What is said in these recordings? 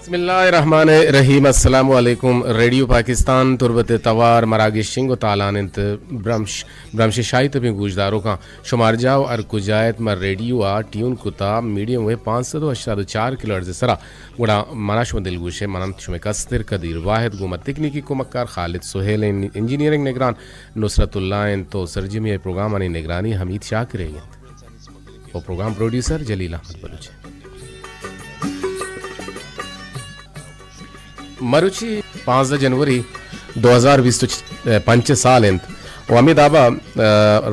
بسم اللہ الرحمن الرحیم۔ السلام علیکم۔ ریڈیو پاکستان تربت توار مراگش شنگ و تالان انت۔ برمش، برمش شاہی تپیں گوشداروکاں شمار جاہ و ہر کجا ات ما ریڈیو آ ٹیون کتا میڈیم ویو پانچ سد و ہشتاد و چار کلو ہرٹز سرا، گڑا منا شما دلگوش ء مننت۔ شمے کستر قدیر واحد گوں ما تکنیکی کمکار خالد سہیل، انجینئرنگ نگران نصرت اللہ انت و سرجمی ء پروگرامانی نگرانی حمید شاکر ء انت و پروگرام پروڈیوسر جلیل احمد بلوچ۔ مروچی پانزدہ جنوری دو ہزار بیست و پنچ سال انت و ہمے دابا، آ،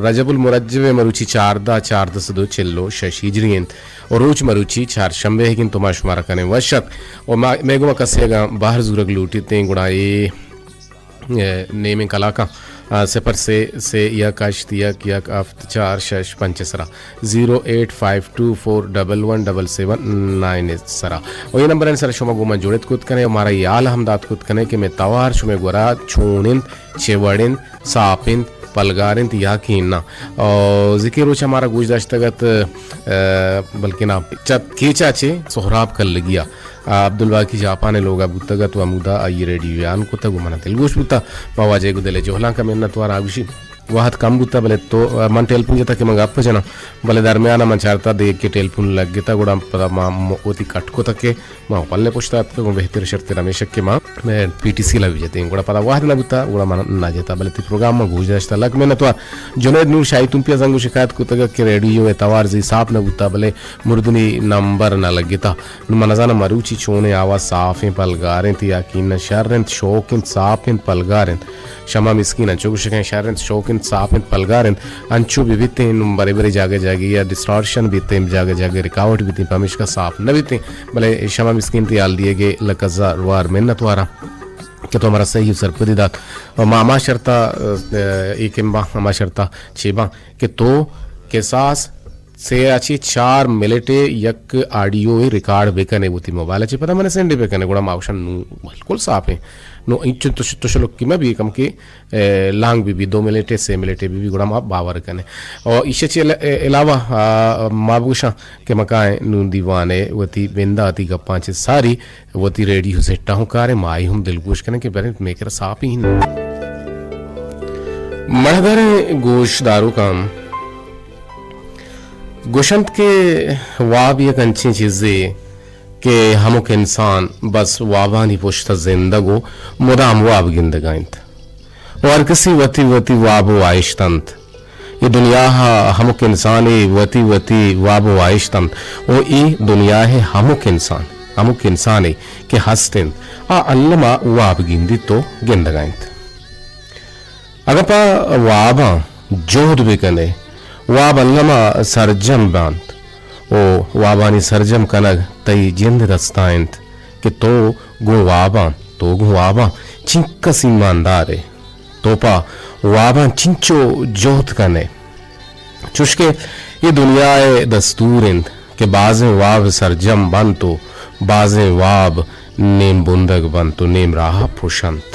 رجب المرجب مروچی چاردہ، چاردہ سد و چل و شش ہجری انت و روچ مروچی چارشنبے ہگ انت و ما شمارا کنیں وش ات و ما، مئے گوما کسے اگاں بہر زورگ لوٹیتیں گڑا اے، اے، نیمیں کلاکاں، آ، صفر سے سے یک ہشت یک یک ہفت چار شش پنچ سرا، زیرو ایٹ فائیو ٹو فور ڈبل ون ڈبل سیون نائن سرا۔ و اے نمبرانی سرا شما گوما جڑت کت کنے و مارا یال ہم دات کت کنے کہ مئے توار شمئے گورا چون انت، چہ وڑ انت، ساپ انت، پلگار انت یا کہ اناں۔ او ذکر روچ ہمارا گوش داشتگ ات، آ، بلکنا چت کیچا چہ سہراب کلگیا۔ آ، عبدالباقی جاپان ء لوگ ء بوتگ ات و ہمودا آئی ء ریڈیو آن کتگ و من ء دلگوش بوتگ۔ ما واجہ ء گوں دل ء جہلانک ء منت وار آ گوشی، وہد کم بوتگ، بلے تو، آ، من ٹیلفون جتگ کہ من گپ جناں، بلے درمیان ء من چارتگ دگہ کہ ٹیلفون لگ اتگ، گڑا پدا ما م-، وتی کٹ کتگ کہ ما پل ء پشت ء اتکگ، گوں بہتر شرتر ہمیشک کہ ما، آ، پی ٹی سی لائیو جتیں، گڑا پدا وہد نہ بوتگ، گڑا من نہ جتگ، بلے تئی پروگرام ما گوش داشتگ، لک منت وار۔ جنید نور شاہی تمپی ء زنگ و شکایت کتگ کہ ریڈیو ء توار زی ساپ نہ بوتگ، بلے مردنی نمبر نہ لگتگ۔ نوں من نزاناں مروچی چونیں آواز، صاف انت، پلگار انت یا کہ نہ؟ شر انت، شوک انت، ساپ انت، پلگار انت۔ شما مسکین انچو گوشگ ء شر انت، شوک انت، ساپ انت، پلگار انت۔ انچو بہ بیتیں، نوں برے برے جاگہ جاگہ یا ڈسٹارشن بیتیں، جاگہ جاگہ رکاوٹ بیتیں، پمیشکا صاف نہ بیتیں۔ بلے شما مسکین تئی حال دیگ ء لک ہزار وار منت واراں کہ تو ہمارا صحیح و سرپدی دات۔ و ما ہما شرطا، اه، ایکمباں، ہما شرطا چیباں کہ تو کساس سے ء چہ چار منٹ ء یک آڈیو ء ریکارڈ بہ کن ئے وتی موبائل ء چہ، پدا من ء سینڈ بہ کن ئے، گڑا ما گوشاں نوں بالکل صاف ایں۔ نوں انچو تش-، تشلکی مہ بی، کم کہ، اے، لانگ بہ بی، دو منٹ ء سے منٹ ء بہ بی، گڑا ما باور کن ایں۔ اور ایشی ء چہ علا-، اے، علاوہ، آ، ما بگوشاں کہ ما کائیں نوں دیوان ء وتی بنداتی گپاں چہ ساری وتی ریڈیو سیٹ ء ہوں کاریں، ما آئی ہم دلگوش کنیں کہ بریں مئے کرا صاف ہی نہ۔ مڑداریں گوش داروکاں، گوشنت کہ واب یک انچیں چیزے کہ ہمک انسان بس وابانی پشت ء زندگ و مدام واب گندگ ء انت و ہر کسی وتی وتی واب و واہشت انت۔ اے دنیا ء ہمک انسانے وتی وتی واب و واہشت انت و اے دنیا ء ہمک انسان، ہمک انسانے کہ ہست انت، آ الما واب گندیت و گندگ ء انت۔ اگاں پہ واباں جہد بہ کن ئے، واب الما سرجم بنت و وابانی سرجم کنگ تئی جند ء دست ء انت کہ تو گوں واباں، تو گوں واباں چنکس ایماندار ئے، تو پہ واباں چنچو جہد کن ئے۔ چوشکہ اے دنیا ء دستور انت کہ بازیں واب سرجم بنت و بازیں واب نیم بندگ بنت و نیم راہ ء پرشنت۔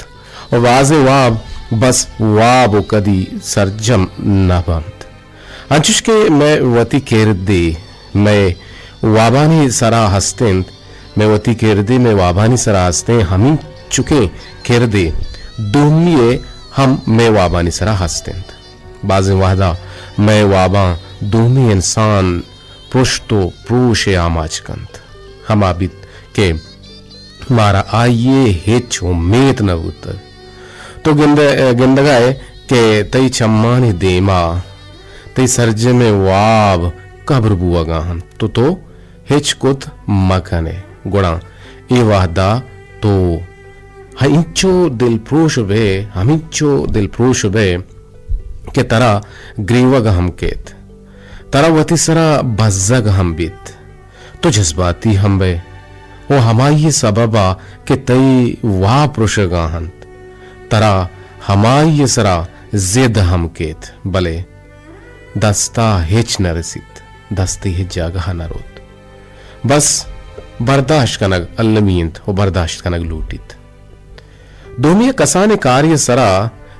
و بازیں واب بس واب و کدی سرجم نہ بنت۔ انچوش کہ مئے وتی کردے مئے وابانی سرا ہست انت، مئے وتی کردے مئے وابانی سرا ہست انت، ہمینچکیں کردے دومی ء ہم مئے وابانی سرا ہست انت۔ بازیں وہدا مئے واباں دومی انسان پرشت و پروش ء آماچ کنت۔ ہما بیت کہ مارا آئی ء ہچ امیت نہ بوتگ۔ تو گند-، گندگ ء ئے کہ تئی چمانی دیما تئی سرجمیں واب کبر بوگ ء انت، تو، تو ہچ کت مہ کن ئے، گڑا اے وہدا تو ہنچو دلپروش بئے، ہمینچو دلپروش بئے کہ ترا گریوگ ہم کیت، ترا وتی سرا بزگ ہم بیت۔ تو جذباتی ہم بئے و ہمائی ء سبب ء کہ تئی واب پرشگ ء انت، ترا ہمائی ء سرا زد ہم کیت، بلے دست ء ہچ نہ رسیت، دست تئی ہچ جاگہ ء نہ روت۔ بس برداشت کنگ المی انت و برداشت کنگ لوٹیت۔ دومی ء کسانیں کارے ء سرا،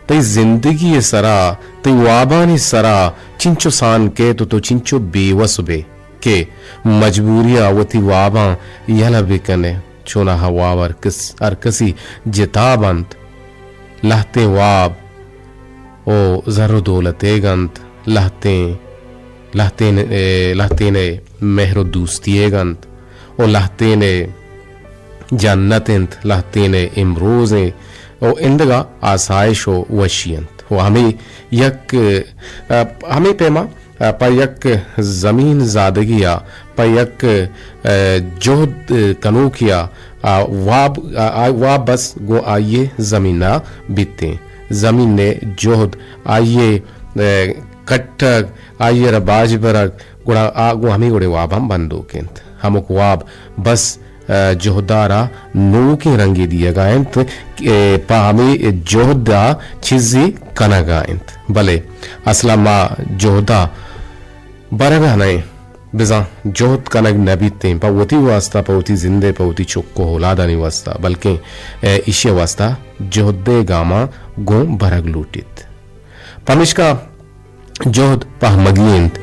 تئی زندگی ء سرا، تئی وابانی سرا چنچو سان کیت و تو چنچو بے وس بئے کہ مجبوری ء وتی واباں یلہ بہ کن ئے۔ چوناہا واب ہر کس، ہر کسی جتا بنت۔ لہتیں واب و زر و دولتیگ انت، لہتیں، لہتین، اے، لہتین مہر و دوستیگ انت و لہتین جنت انت، لہتین امروز انت و اندگہ آسائش و وشی انت۔ و ہمے یک، ا، ہمے پیما ء پہ یک زمین زادگے ء، پہ یک، ء، جہد کنوکے ء، آ واب، آ، آ واب بس گوں آئی ء زمین ء بیتیں۔ زمین ء جہد، آئی ء، ء، کٹگ، آئی ء را باج برگ، گڑا آ گوں ہمے وڑیں واباں بندوک انت۔ ہمک واب بس ء جہد ء را نوکیں رنگے دیگ ء انت کہ پہ ہمے جہد ء چیزے کنگ ء انت۔ بلے اصل ء ما جہد ء برگ ء نہ ایں، بزاں جہد کنگ نہ بیت ایں پہ وتی واستہ، پہ وتی زند ء، پہ وتی چک و اولادانی واستہ، بلکیں ایشی ء واستہ جہد ء گاماں گوں برگ لوٹیت۔ پمیشکا جہد پہمگی انت،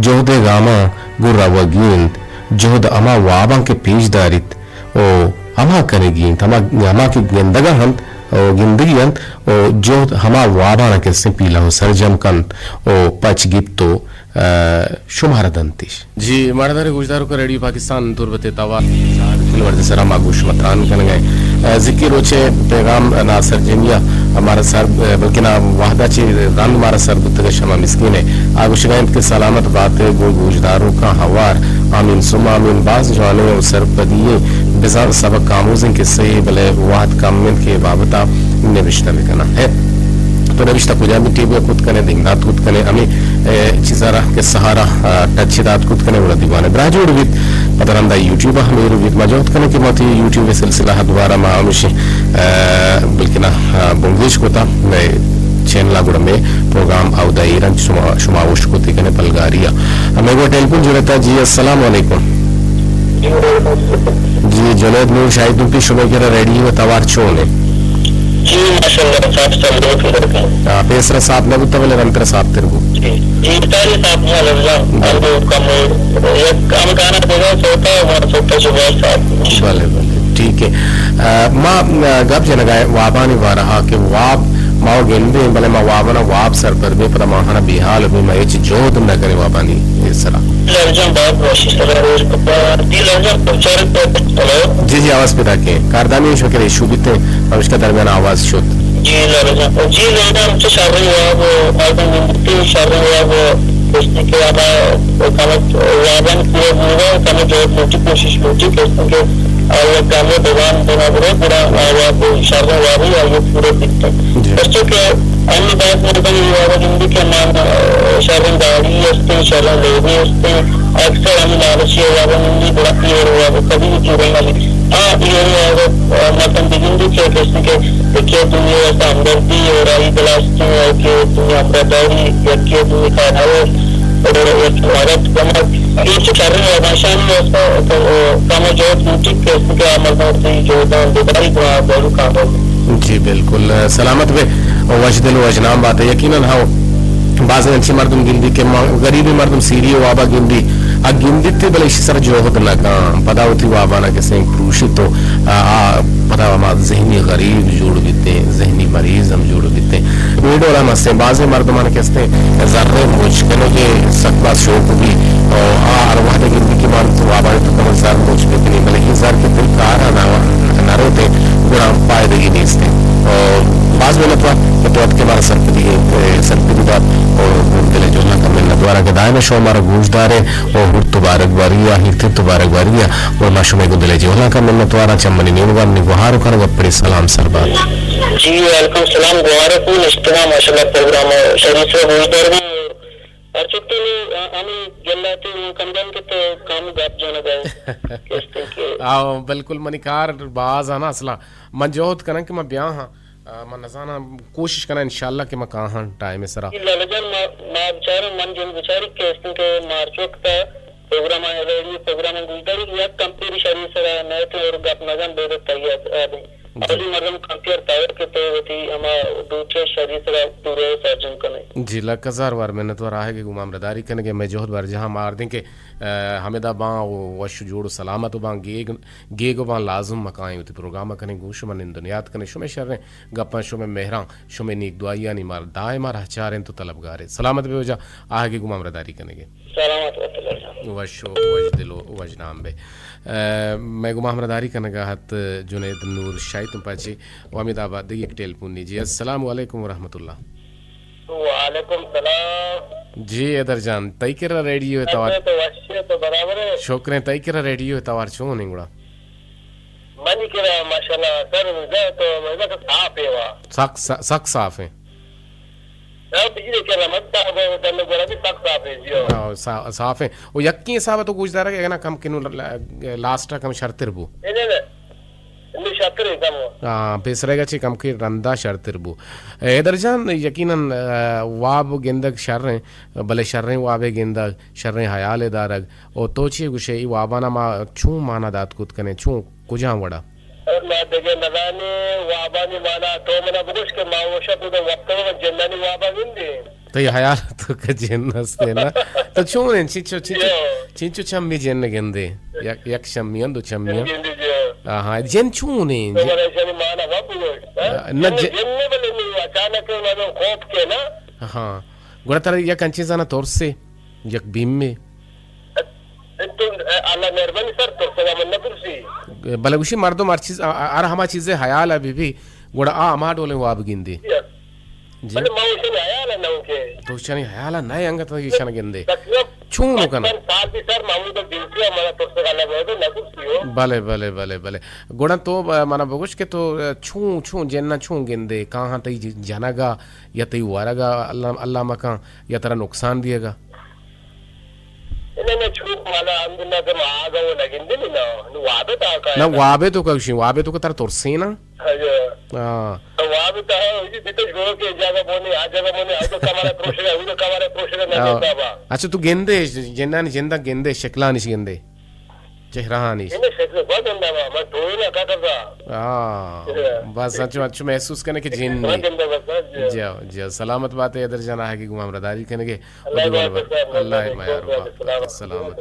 جہد ء گاماں گوں روگی انت، جہد ہما واباں کہ پیش داریت و ہما کنگی انت، ہما، ہما کہ گندگ ء انت و گندگی انت و جہد ہما واباں کہ استیں پیلہ و سرجم کنت و پچ گپت و، ء، شمارا دنت ایش۔ جی، ماڑدار گوشداروکاں، ریڈیو پاکستان تربت ء توار ورد ء سرا ما گوش متران کنگ ء ایں۔ ء، زکی روچ ء پیغام ء ناسرجمی ء مارا سر، ء، بلکنا وہد ء چہ رند مارا سر بوتگ ء شما مسکین ء آ گوشگ ء انت کہ سلامت بات ء گوں گوشداروکاں ہوار۔ آمین ثم آمین۔ باز جوانیں و سرپدی ئیں، بزاں سبق آموزیں کسہ یے، بلے وہد کم انت کہ اے بابت ء نبشتہ بکناں۔ ہے، تو نبشتہ کجام ٹیبل ء کت کنے، دیم دات کت کنے، ہمے، اے، چیزا را، کسہ ء را، آ، ٹچ دات کت کنے، گڑا دیوان ء براہ جوڑ بیت۔ پدا رندا یوٹیوب ء ہم ایر بیت۔ ما جہد کنیں کہ ما وتی یوٹیوب ء سلسلہ ء دوبارہ ما ہمیشی، آ، بلکنا، آ، بنگیج کتا، مئے چینل ء گڑا مئے پروگرام اودا ایر انت، شما، شما اوشت کت کنے پلگاری ء۔ ہمے گوں ٹیلیفون جڑتا۔ جی، السلام علیکم۔ جی، جنید نور شاہی دوپی، شمئے کرا ریڈیو ء توار چون انت؟ جی، ماشاءاللہ، صاف صاف بوت۔ ہاں، پیسرا صاف نہ بوتا، بلے رندترا صاف تر بوت۔ جی، جی، تاری صاف نہ لگا۔ بلے۔ ہم کم، یک ہم گانا دیگا سوتا، ہمارا سوتا شبہ صاف۔ بلے، بلے، ٹھیک ہے۔ آ، ما، آ، گپ جنگا وابانی بارہا کہ واب ما گندیں، بلے ما وابانا واب سرپد بیں، پدا ما ہنا بیحال بیں، ما ہچ جہد نہ کنیں وابانی سرا۔ لال جان، بہت کوشش کر رہے ہیں۔ جی، لال جان، پرچار کو، ہلو؟ جی، جی، آواز پیدا کیں۔ کاردانی شکر ایشو بیتے، پمشکا درمیان آواز شد۔ جی، لال جان۔ جی، لال جان، ہم چہ شریں واب، مردم گندتی شریں واب، گوشتی کہ آبا کمک وابن کیے بوگا، کمک جو لوٹی کوشش لوٹی، گوشتی کہ آیا کمے بزان بنا برو، گڑا آ واب شریں وابی آئی پورے بیتے۔ جی۔ پرچہ کہ انی بعد مردم یہ واب گندی کہ من، آ، شریں گاڑی ہستے، شریں لوگے ہستے، اکثر ہمیں لالچی واب گندی، گڑا یہ واب کبھی بھی پورے نہ بیت۔ آ، یہ واب، آ، مردم بگندی کہ کسی کہ یکی دومی واسطہ ہمدردی اور آئی دلاستیں اور کہ دومی ہمراہداری، یکی دومی کارہائش اور یکی مدد کمک، یہ چہ شریں واباں، اشانی واسطہ کم و جہد لوٹیت کہ کہ آ مردم وتی جہداں بباری گڑا بہلو کامیاب۔ جی بالکل، سلامت بے، وش دل و وش نام بات۔ یقیناً ہاں، بازیں انچیں مردم گندی کہ ما غریبیں مردم سیری وابا گندی، آ گندیت بلے ایشی سر جہد نہ کن، پدا وتی وابانا کسیں پروشیت و آ، آ، پدا ہما ذہنی غریب جوڑ بیتیں، ذہنی مریض ہم جوڑ بیتیں۔ اے ڈول ہم ہستیں، بازیں مردمان کہ ہستیں، زر مچ کنگے سک باز شوق بی، او آ ہر وہد گندی کہ من تو وابانی تو کمن زر مچ بکنی، بلے یہ زر کہ تئی کارا نہ، نہ روتیں، گڑا پائدگی نیستیں۔ او باز منت وار کہ تو اتکے مارا سرپدی، اے، سرپدی دات، او دل جہلا کا منت وارا کہ دائم شما مارا گوش دارے۔ و ہورت و بارگواری ء، ہیرتت و بارگواری ء، گڑا ما شمئے گوں دل ء جہلاں کا منتواراں۔ چہ منی نیمگا منی گوہار و کنگ ء پڑے سلام سر بات۔ جی، وعلیکم السلام، گوہار ء کن اشتگاں، ماشاءاللہ پروگرام ء شری سر گوش دارگاں۔ ہر چکتے نے ہمیں گلاتے ہوں کندن کہ تو کم گپ جنگ ء کستے کہ آ، بالکل منی کار باز آنا اصلا من جہد کنن کہ من بیاں ہاں۔ آ، من نزاناں، کوشش کناں انشاءاللہ کہ من کاہاں ٹائم ء سرا۔ لالا جان، ما، ما بچاراں، من جند بچاری کہ استیں کہ مارچ وقت ء پروگرام ء، ریڈیو پروگرام ء گوشداری یک کمپیری شری سرا نیت اور گپ نزن بید تیار ابیں۔ جی۔ اولی مردم کمپیئر تیار کہ تو وتی ہما ڈیوٹی شری سرا پورے سرجم کنے۔ جی، لک ہزار وار منت وار آہگے گوں ما ہمراہداری کنگے۔ مئے جہد برجاہ ماردیں کہ، ء، ہمدا باں و وش و جوڑ و سلامت و باں، گیگ، گیگ و باں لازم مکائیں وتی پروگرام کنیں، گوں شما نند و نیاد کنیں، شمئے شریں گپاں، شمئے مہراں، شمئے نیک دعائیانی مار دائما رہچاریں تو طلبگاریں۔ سلامت بے وجہ آہگے گوں ما ہمراہداری کنگے۔ سلامت بات اللہ جان۔ وش و وش دل و وش نام بے۔ ء، مئے گوں ما ہمراہداری کنگا ہت جنید نور شاہی تم پاچی و ہمدا بعد دگہ یک ٹیلیفون نی۔ جی، السلام علیکم و رحمت اللہ۔ وعلیکم سلام۔ جی حیدر جان، تئی کرا ریڈیو ء توار۔ تو وشے تو برابر ہے۔ شکریں، تئی کرا ریڈیو ء توار چون ہیں گڑا؟ منی کرا ماشاءاللہ سر مزہ تو مزہ تو صاف ہے وا۔ سک، سک صاف ہیں۔ ہاں، بجلی کرا مت صاف ہے، دن گڑا بھی سک صاف ہے، جی ہاں۔ ہاں، صا-، صاف ہیں۔ وہ یکی حساب تو گوش دارا کہ نا کم کنو ل-، ل-، لاسٹ کم شرتر بو۔ نہیں، نہیں، نہیں۔ نی شرتر انت ہمو۔ آ، پیسرگ ء چہ کمکے رندا شرتر بو۔ حیدر جان، یقیناً، آ، واب گندگ شریں، بلے شریں وابے گندگ، شریں حیالے دارگ۔ او تو چے گوشے، ای وابانا ما چون مانا دات کت کنیں، چون کجام وڑا؟ ما دگہ نزانیں وابانی مانا، تو منا بگوش کہ ما وہ شپ ادھر وقت میں جنانی وابا گندیں۔ تئی حیال تو کہ جن ہستے نا؟ تو چون ہیں؟ چنچو، چنچو، یو۔ چنچو چمی جن گندے؟ یک، یک چمی ہیں، دو چمی ہیں؟ جن گندے جو۔ آہاں، جن چون ہیں؟ تو جن، بڑا شانی مانا ما بگوش، ہاں؟ آ، نہ جن، جن۔ جن نے بلے نہیں، اچانک ہے، مانو خوف کے نا۔ ہاں۔ گڑا ترا یک انچیں زانا ترسے، یک بیمے۔ تو، اللہ مہربانی سر، ترسگا من نہ ترسی۔ بلے گوشی مردم ہر چیز، ہر ہما چیزے حیال ء بہ بی، گڑا آ ہما ڈولیں واب گندی۔ جی۔ بلے ما اوشانی حیال ء نہ اوں کہ۔ تو اوشانی حیال ء نہ انگت ایشان گندے۔ تقریباً چون کن؟ پچپن سال بھی سر محمود ڈیوٹی ء منا ترسگا اللہ مہربانی نہ ترسی ہو۔ بلے، بلے، بلے، بلے۔ گڑا تو، آ، منا بگوش کہ تو، آ، چون، چون جناں چون گندے؟ کاہاں تئی ج-، جنگا یا تئی ورگا اللہ، اللہ مکان یا ترا نقصان دیگا؟ نہ، نہ، چون مالا الحمدللہ کہ ما آگا وہ نہ گندے نہ، نو وابے تا کا نہ، وابے تو کا گوشی، وابے تو کا ترا ترسینا؟ ہاں۔ تو وابے تا، یہ بیتش گو کہ جگہ بونے، آ جگہ بونے، آ تو کمارا پروشے، آ تو کمارا پروشے نہ ہاں۔ دیتا با۔ اچھا، تو گندے، جنانی جندا گندے، شکلانش گندے، چہرہانش؟ انہیں شکل با گندا با، من تو ہی نہ کا کرتا۔ ہاں، بس اچھا، اچھا محسوس کرنے کہ جن با نہیں۔ گندا بس، جی۔ جی، جی، سلامت بات ہے، حیدر جان آہگے گوں ہمراہداری کنگے۔ اللہ مدیوال بات بر-، ہے، اللہ اللہ میا بات ہے، ربا۔ سلامت۔ سلامت۔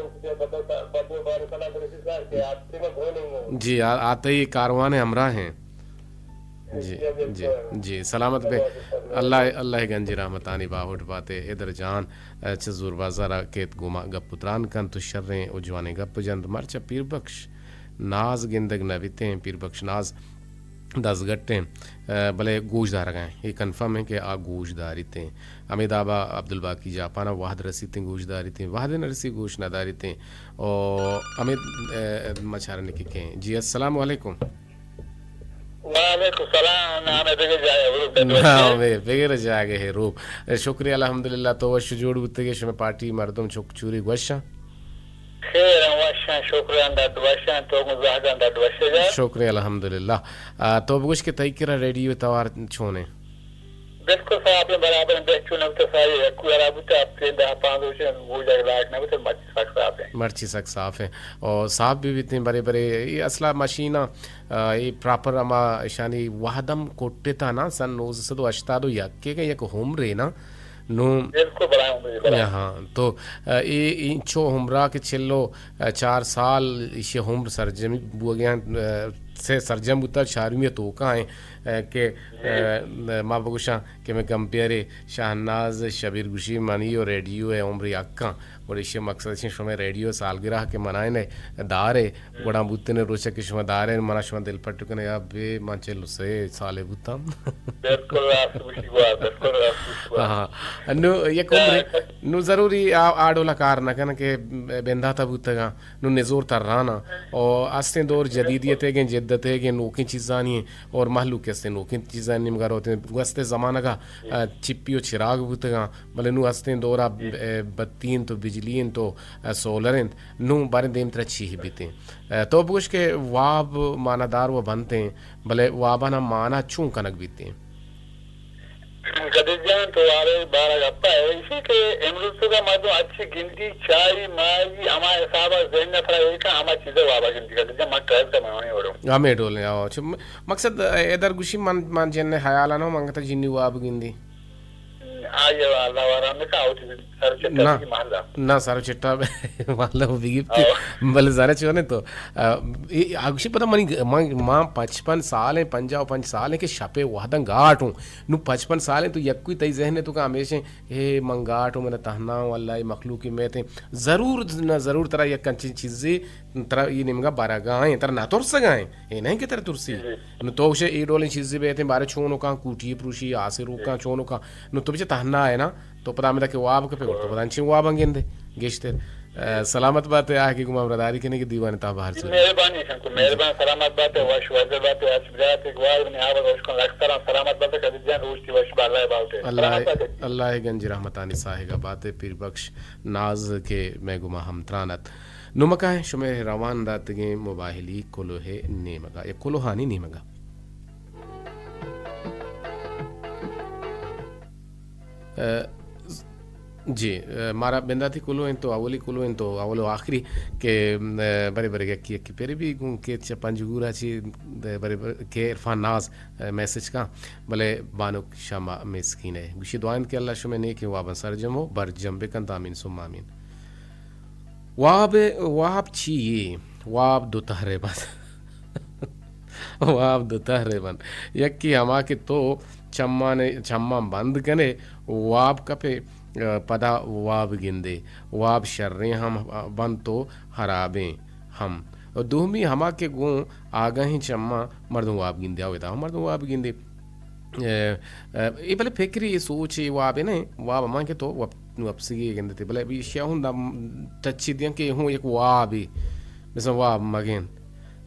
جی، آ-، آتے ہی کاروان ہمراہ ہیں۔ جی، جی، جی، سلامت بے۔ اللہ، اللہ گنجی رحمتانی باہوٹ باتے۔ حیدر جان، اے، چہ زور بازار ء کیت گوما گپ و تران کنت و شریں و جوانیں گپ جنت۔ مرچا پیر بخش ناز گندگ نہ بیتیں، پیر بخش ناز دزگٹیں، اے، بلے گوش دارگا ہیں۔ اے کنفرم ہیں کہ آ گوش داریتیں۔ ہمے دابا عبدالباقی جاپان ء وہد رسیتیں گوش داریتیں، وہد نہ رسی گوش نہ داریتیں۔ او ہمے، اے، مچارنے کہ کہیں۔ جی، السلام علیکم۔ وعلیکم السلام۔ نام ہے بگے جائے روپ ہے۔ نام ہے بگے جائے ہے روپ۔ شکریہ، الحمدللہ، تو وش جوڑ بوتگے، شمے پارٹی مردم چک چوری گوشاں؟ خیر ہیں، وشاں، شکریہ، ڈڈ وشاں، تو گوں زہگاں ڈڈ وشے جا۔ شکریہ، الحمدللہ۔ آ، تو بگوش کہ تئی کرا ریڈیو توار چونے؟ بالکل صاف ہیں، برابر ہیں، بے چون بوتا ساری، کوئی را بوتا، ہفتے دہ پانچ روچے، وہ جگہ لائق نہ بوتا، مرچی سک صاف ہیں۔ مرچی سک صاف ہیں۔ اور صاف بھی بیتیں برے برے، یہ اصلا مشینہ آ، اے پراپر ہما اشانی وہدم کٹتا نا، سن نوزدہ سد و ہشتاد و یک ء یک عمرے نا، نو بالکل بلائیں عمرے، بلائیں۔ ہاں، تو، آ، اے انچو عمرا کہ چل و چار سال ایشی عمر سرجمی بوگیاں، آ، سے سرجم بوتا چارمی توکا ہیں، آ، کہ، آ، ما بگوشاں کہ میں کمپیئرے شہناز شبیر گوشی منی و ریڈیو ہے عمر یکاں، اور ایشی مقصد ہے شمے ریڈیو سالگرہ کہ منائنے دارے، گڑا بوتنے روچے کہ شما دارے، منا شما دل پٹ کنے، یا بے من چل و سے سالے بوتم۔ بالکل راست گوشی گوا، بالکل راست گوشی گوا۔ ہاں، ہاں۔ نو یک عمرے، نو ضروری آ-، آ ڈولا کار نہ کن کہ بنداتا بوتگا، نو نزور ترانا۔ او استیں دور جدیدیت گیں، جدت گیں، نوکیں چیزانی اور مہلوک استیں نوکیں چیزانی نیمگا روتے۔ گوستے زمانگا، آ، چپی و چراغ بوتگا، بلے نو استیں دورا، اے، بتی انت و بجلی انت و، اے، سولر انت۔ نوں باریں دیمترا چی بیتیں؟ اے، تو بگوش کہ واب معنادار و بنتیں، بلے وابانا معنا چون کنگ بیتیں؟ قدیر جان، تو وابے بارا گپا ہے، اسی کہ امروز تو کا مردم اچھی گندی، چاری، ماری، ہما حسابا ذہن نفرا ایک ہما چیزیں وابا گندی۔ قدیر جان، من ٹرائل کا میں وڑوں۔ ہمیں ڈولیں، آو۔ چ-، م-، مقصد، اے، ادھر گوشی من، من جن حیالانو منگتا جنی واب گندی۔ آئی ءَ اللہ واران نہ کن، آ وتی سر چٹا نہ، بگی محلہ۔ نہ، سر چٹا محلہ بگی۔ او۔ بلے زانہ چون انت تو، آ، اے، آ گوشی پدا منی گ-، من، من پچپن سال ہیں، پنجاہ و پنچ سال ہیں کہ شپے وہداں گاٹ ہوں۔ نو پچپن سال ہیں تو یکوئی تئی ذہن ہے تو کہ ہمیشہ، اے من گاٹ ہوں، من تہنا ہوں، اللہ ءِ مخلوق میت ہیں۔ ضرور نہ ضرور ترا یک انچیں چیزے ترا اے نیمگا برگا ہیں، ترا نہ ترسگا ہیں۔ اے نہیں کہ ترا ترسی۔ جی۔ نو تو گوشے اے ڈولیں چیزے بیت ہیں، بارے چونکاں کوٹی پروشی، آسے روکاں، جی۔ چونکاں۔ نو تو بچے تہنا ہے نا، تو پدا ہمدا کہ واب کپے، تو پدا انچیں واباں گندے گیشتر۔ اے، سلامت بات ہے، آ کہ گما ہمراہداری کنے کہ دیوان تا بہر جی، سوری۔ مہربانی کن کو، مہربان سلامت بات ہے، وش وزر بات ہے، اچ بجات ہے، گوار بنی آواز وش کن، لکھ سلام سلامت بات ہے، قدیر جان روش تی وش با، اللہ باوتے۔ اللہ، سلامت بات ہے۔ اللہ گنج رحمتانی ساہگا بات ہے، پیر بخش ناز کہ میں گما ہمتران ات۔ نمکا ہیں شمے روان داتگیں مباہلی کلوہ نیمگا، یا کلوہانی نیمگا۔ اے، جی، اے، مارا بنداتی کلو انت تو اولی کلو انت تو اول و آخری کہ، اے، برے برے یکی یکی پرے بھی گوں کہ چہ پنجگورا چی، اے، برے برے کہ عرفان ناز، اے، میسج کاں، بلے بانک شمع مسکین ہے۔ گوشی دعا انت کہ اللہ شمے نیکیں واباں سرجم و برجم بکنت، آمین ثم آمین۔ واب، واب چی یے؟ واب دو تہرے بنت۔ واب دو تہرے بنت۔ یکی ہما کہ تو چمان، چمان بند کنے، واب کپے، پدا واب گندے۔ واب شریں ہم بنت و ہرابیں ہم۔ و دومی ہما کہ گوں آگاہیں چمان مردم واب گندے، آ ودا ہم مردم واب گندے۔ اے، اے، اے بلے فکری، اے سوچ، اے واب نہ، واب ہما کہ تو وپ-، وپسگی گندتے، بلے ابھی اشیا ہوں دا ٹچی دیاں کہ ہوں یک وابی، مثلاً واب مگین۔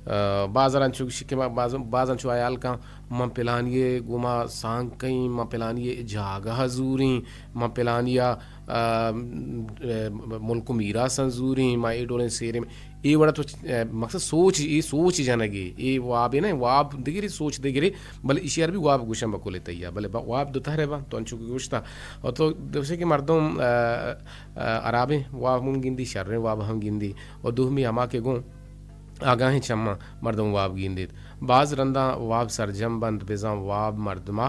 اے، بازاراں چو گشی کہ ما باز-، بازاں چو حیال کن، من پلانی گوما سانگ کئیں، من پلانی جاگہ زوریں، من پلانی آ، اے، ملک و میراثاں زوریں، ما اے ڈولیں سیریں۔ اے وڑا تو، اے، مقصد سوچ، اے سوچ جنگے، اے وابے نہ، واب دگرے، سوچ دگرے، بلے ایشی ار بھی واب گوشن بکل تیا، بلے با-، واب دو تہرے با، تو انچو کہ گوشتا۔ اور تو دوشے کہ مردم، اے، اے، ہرابیں واب ہم گندی، شریں واب ہم گندی، اور دومی ہما کہ گوں آگاہیں چماں مردم واب گندیت۔ باز رنداں واب سرجم بنت، بزاں واب مردما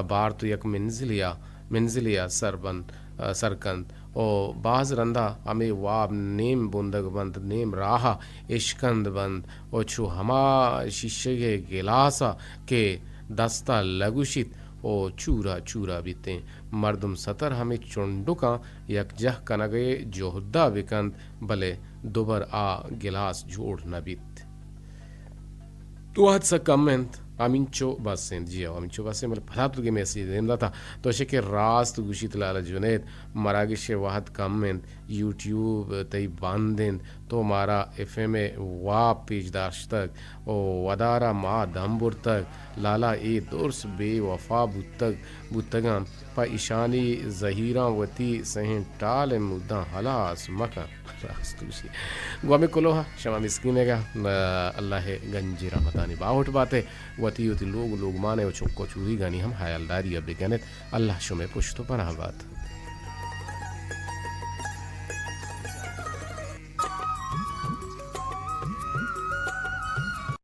بارت و یک منزلیا، منزلیا سر بنت، سر کنت و باز رندا ہمے واب نیم بندگ بنت، نیم راہا اشکند بنت و چو ہما شیشگے گلاسا کہ دستا لگوشیت و چورا چورا بیتیں۔ مردم ستر ہمے چنڈکاں یکجہ کنگئے جہدا بکنت، بلے دوبر آ گلاس جوڑ نہ بیت۔ تو وہد سک کم انت، ہمینچو بس انت۔ جی ہو، ہمینچو بس انت، بلے پدا تو دگہ میسج دیم داتا۔ تو شکر راست گوشیت لالا جنید، مراگش وہد کم انت، یوٹیوب تئی بند انت، تو مارا ایف ایم ء واب پیش داشتگ و ودارا ما دم برتگ۔ لالا اے درس بے وفا بوتگ، بوتگاں۔ پہ ایشانی زہیراں وتی سہیں ٹال ء موداں ہلاس مکن۔ راست گوشی۔ گوں ہمے کلوہ ء شما مسکینگ ء، اللہ ء گنجیں رحمتانی باہوٹ بات ء وتی وتی لوگ و لوگمان ء و چک و چوریگانی ہم ہیالداری ء بکن ات۔ اللہ شمئے پشت و پناہ بات۔